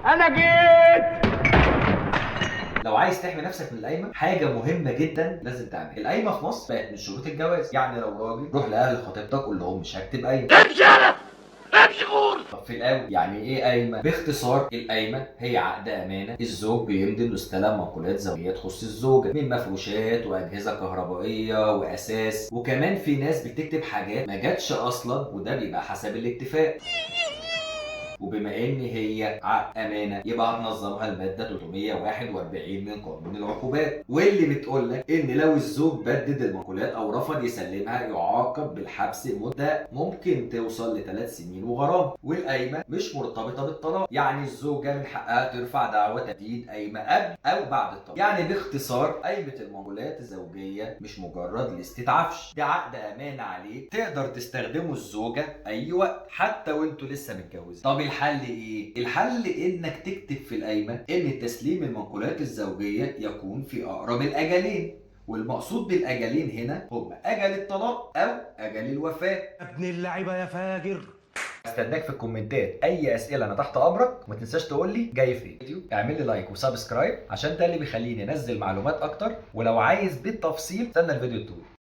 انا جيت. لو عايز تحمي نفسك من القايمة، حاجة مهمة جدا لازم تعملها. القايمة في مصر بقت من شروط الجواز، يعني لو راجل روح لاهل خطيبتك قول لهم مش هكتب قايمة. امشي انا، امشي غور. طب في الاول يعني ايه قايمة؟ باختصار القايمة هي عقد امانه الزوج بيمضي انه استلم منقولات زوجيه تخص الزوجة من مفروشات واجهزة كهربائية واساس، وكمان في ناس بتكتب حاجات ما جاتش اصلا، وده بيبقى حسب الاتفاق. وبما ان هي عقد امانه يبقى هتنظمها المادة 341 من قانون العقوبات، واللي بتقول لك ان لو الزوج بدد المنقولات او رفض يسلمها يعاقب بالحبس مده ممكن توصل ل3 سنين وغرامه. والقايمه مش مرتبطة بالطلاق، يعني الزوجة من حقها ترفع دعوى تجديد قايمة قبل او بعد الطلاق. يعني باختصار قايمة المنقولات الزوجية مش مجرد لستة عفش، ده عقد امانه عليك تقدر تستخدمه الزوجة اي وقت حتى وانتوا لسه متجوزين. طب الحل ايه؟ الحل انك تكتب في القايمة ان تسليم المنقولات الزوجية يكون في اقرب الاجلين، والمقصود بالاجلين هنا هم اجل الطلاق او اجل الوفاة. ابن اللعيبة يا فاجر. استناك في الكومنتات، اي اسئلة انا تحت امرك، وما تنساش تقول لي جاي في ايه. اعمل لي like و subscribe عشان ده اللي بيخليني انزل معلومات اكتر، ولو عايز بالتفصيل استنى الفيديو الطويل.